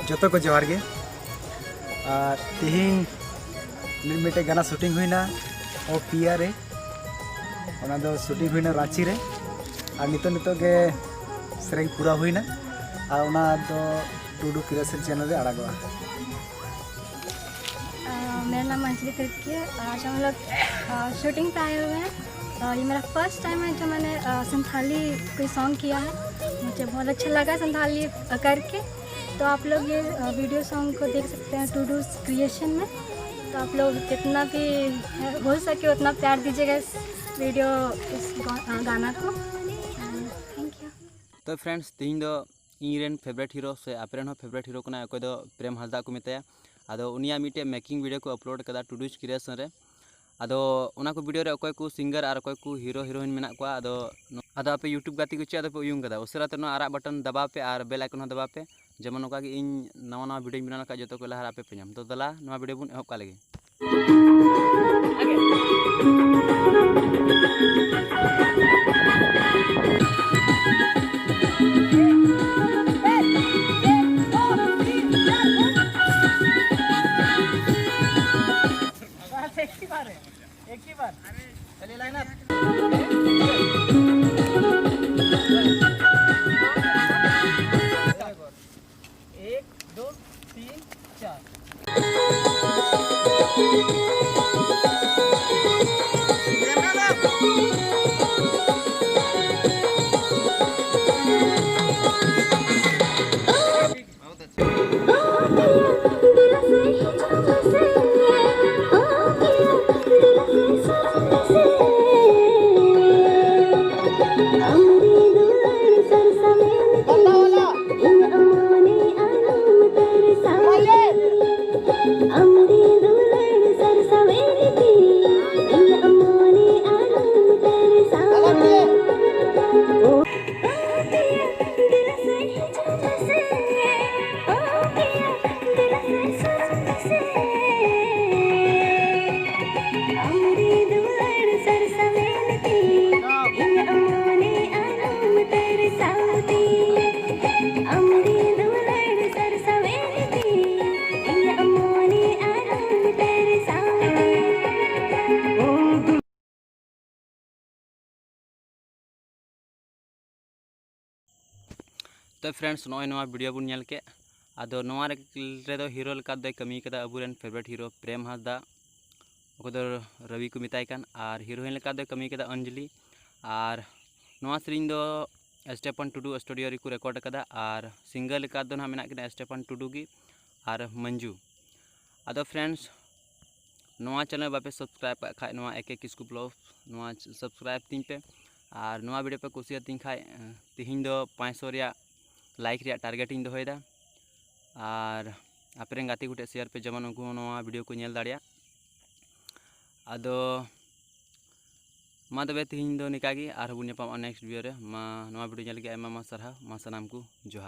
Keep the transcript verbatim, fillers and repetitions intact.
ᱡᱚᱛᱚ ᱠᱚ ᱡᱚᱦᱟᱨ ᱜᱮ᱾ ᱟᱨ ᱛᱤᱦᱤᱧ ᱢᱤᱫ ᱢᱤᱫᱴᱮᱡ ᱜᱟᱱᱟ ᱥᱩᱴᱤᱝ ᱦᱩᱭᱱᱟ ᱳ ᱯᱤᱭᱟ ᱨᱮ᱾ ᱚᱱᱟ ᱫᱚ ᱥᱩᱴᱤᱝ ᱦᱩᱭᱱᱟ ᱨᱟᱸᱪᱤ ᱨᱮ᱾ ᱟᱨ ᱱᱤᱛᱚᱜ ᱱᱤᱛᱚᱜ ᱜᱮ ᱥᱮᱨᱮᱧ ᱯᱩᱨᱟᱹ ᱦᱩᱭᱱᱟ᱾ ᱟᱨ ᱚᱱᱟ ᱫᱚ ᱴᱩᱰᱩ ᱠᱨᱤᱭᱮᱥᱚᱱ ᱪᱮᱱᱮᱞ ᱨᱮ ᱟᱲᱟᱜᱚᱜᱼᱟ᱾ अ, मेरा नाम अंजलि तिर्की है। आज हम लोग अ, शूटिंग पे आए हुए हैं। अ, ये मेरा फर्स्ट टाइम है जो मैंने अ, संथाली कोई सॉन्ग किया है। मुझे बहुत अच्छा लगा संथाली अ, करके। तो आप लोग ये अ, वीडियो सॉन्ग को देख सकते हैं टूडूज क्रिएशन में। तो आप लोग जितना भी अ, हो सके उतना प्यार दीजिएगा इस वीडियो, इस गा- अ, गाना को। Thank you. ᱛᱚ ᱯᱷᱨᱮᱱᱰᱥ, ᱛᱮᱦᱮᱧ ᱫᱚ ᱤᱧ ᱨᱮᱱ ᱯᱷᱮᱵᱟᱨᱮᱴ ᱦᱤᱨᱳ ᱥᱮ ᱟᱯᱮ ᱨᱮᱱ ᱦᱚᱸ ᱯᱷᱮᱵᱟᱨᱮᱴ ᱦᱤᱨᱳ ᱠᱟᱱᱟᱭ, ᱚᱠᱚᱭ ᱫᱚ ᱯᱨᱮᱢ ᱦᱟᱸᱥᱫᱟ ᱠᱚ ᱢᱮᱛᱟᱭᱟ᱾ ᱟᱫᱚ ᱩᱱᱤᱭᱟᱜ ᱢᱤᱫᱴᱮᱡ ᱢᱮᱠᱤᱝ ᱵᱷᱤᱰᱤᱭᱳ ᱠᱚ ᱟᱯᱞᱳᱰ ᱠᱟᱫᱟ ᱴᱩᱰᱩᱡᱽ ᱠᱨᱤᱭᱮᱥᱚᱱ ᱨᱮ᱾ ᱟᱫᱚ ᱚᱱᱟ ᱠᱚ ᱵᱷᱤᱰᱤᱭᱳ ᱨᱮ ᱚᱠᱚᱭ ᱠᱚ ᱥᱤᱝᱜᱟᱨ ᱟᱨ ᱚᱠᱚᱭ ᱠᱚ ᱦᱤᱨᱳ ᱦᱤᱨᱳᱭᱤᱱ ᱢᱮᱱᱟᱜ ᱠᱚᱣᱟ, ᱟᱫᱚ ᱟᱫᱚ ᱟᱯᱮ ᱭᱩᱴᱩᱵᱽ ᱜᱟᱛᱮ ᱠᱚ ᱪᱮᱫ ᱟᱫᱚ ᱯᱮ ᱩᱭᱩᱝ ᱠᱟᱫᱟ? ᱩᱥᱟᱹᱨᱟ ᱛᱮ ᱱᱚᱣᱟ ᱟᱨᱟᱜ ᱵᱟᱴᱚᱱ ᱫᱟᱵᱟᱣ ᱯᱮ ᱟᱨ ᱵᱮᱞ ᱟᱭᱠᱚᱱ ᱦᱚᱸ ᱫᱟᱵᱟᱣ ᱯᱮ, ᱡᱮᱢᱚᱱ ᱱᱚᱝᱠᱟ ᱜᱮ ᱤᱧ ᱱᱟᱣᱟ ᱱᱟᱣᱟ ᱵᱷᱤᱰᱤᱭᱳᱧ ᱵᱮᱱᱟᱣ ᱞᱮᱠᱷᱟᱱ ᱡᱚᱛᱚ ᱠᱚ ᱞᱟᱦᱟ ᱨᱮ ᱟᱯᱮ ᱯᱮ ᱧᱟᱢ᱾ ᱛᱚ ᱫᱮᱞᱟ, ᱱᱚᱣᱟ ᱵᱷᱤᱰᱤᱭᱳ ᱵᱚᱱ ᱮᱦᱚᱵ ᱠᱟᱜ ᱞᱮᱜᱮ᱾ बस एक ही बार है, एक ही बार। चलिए लाइनर। एक, दो, तीन, चार। ᱛᱚ friends, ᱱᱚᱜᱼᱚᱭ ᱱᱚᱣᱟ video ᱵᱚᱱ ᱧᱮᱞ ᱠᱮᱫ᱾ ᱟᱫᱚ ᱱᱚᱣᱟ ᱨᱮ-, ᱨᱮᱫᱚ hero ᱞᱮᱠᱟ ᱫᱚᱭ ᱠᱟᱹᱢᱤ ᱠᱟᱫᱟ ᱟᱵᱚᱨᱮᱱ favourite hero ᱯᱨᱮᱢ ᱦᱟᱸᱥᱫᱟ, ᱚᱠᱚᱭ ᱫᱚ ᱨᱚᱵᱤ ᱠᱚ ᱢᱮᱛᱟᱭ ᱠᱟᱱ, ᱟᱨ heroine ᱞᱮᱠᱟ ᱫᱚᱭ ᱠᱟᱹᱢᱤ ᱠᱟᱫᱟ ᱚᱧᱡᱚᱞᱤ᱾ ᱟᱨ ᱱᱚᱣᱟ ᱥᱮᱨᱮᱧ ᱫᱚ ᱥᱴᱮᱯᱷᱟᱱ ᱴᱩᱰᱩ studio ᱨᱮᱠᱚ record ᱠᱟᱫᱟ, ᱟᱨ singer ᱞᱮᱠᱟ ᱫᱚ ᱱᱟᱦᱟᱜ ᱢᱮᱱᱟᱜ ᱠᱤᱱᱟ ᱥᱴᱮᱯᱷᱟᱱ ᱴᱩᱰᱩ ᱜᱮ ᱟᱨ ᱢᱚᱧᱡᱩ᱾ ᱟᱫᱚ friends, ᱱᱚᱣᱟ channel ᱵᱟᱯᱮ subscribe ᱠᱟᱜ ᱠᱷᱟᱡ, ᱱᱚᱣᱟ ᱮ ᱠᱮ ᱠᱤᱥᱠᱩ vlogs, ᱱᱚᱣᱟ subscribe ᱛᱤᱧ ᱯᱮ᱾ ᱟᱨ ᱱᱚᱣᱟ video ᱯᱮ ᱠᱩᱥᱤᱭᱟᱛᱤᱧ ᱠᱷᱟᱡ, ᱛᱤᱦᱤᱧ ᱫᱚ ᱯᱟᱸᱪᱥᱚ ᱨᱮᱭᱟᱜ like ᱨᱮᱭᱟᱜ target ᱤᱧ ᱫᱚᱦᱚᱭᱮᱫᱟ᱾ ᱟᱨ ᱟᱯᱮᱨᱮᱱ ᱜᱟᱛᱮ ᱠᱚᱴᱷᱮᱱ share ᱯᱮ, ᱡᱮᱢᱚᱱ ᱩᱱᱠᱩ ᱦᱚᱸ ᱱᱚᱣᱟ video ᱠᱚ ᱧᱮᱞ ᱫᱟᱲᱮᱭᱟᱜ᱾ ᱟᱫᱚ ᱢᱟ ᱛᱚᱵᱮ ᱛᱤᱦᱤᱧ ᱫᱚ ᱱᱤᱠᱟ ᱜᱮ, ᱟᱨᱦᱚᱸ ᱵᱚᱱ ᱧᱟᱯᱟᱢᱚᱜᱼᱟ next video ᱨᱮ᱾ ᱢᱟ ᱱᱚᱣᱟ video ᱧᱮᱞ ᱞᱟᱹᱜᱤᱫ ᱟᱭᱢᱟ ᱟᱭᱢᱟ ᱥᱟᱨᱦᱟᱣ᱾ ᱢᱟ ᱥᱟᱱᱟᱢ ᱠᱚ ᱡᱚᱦᱟᱨ᱾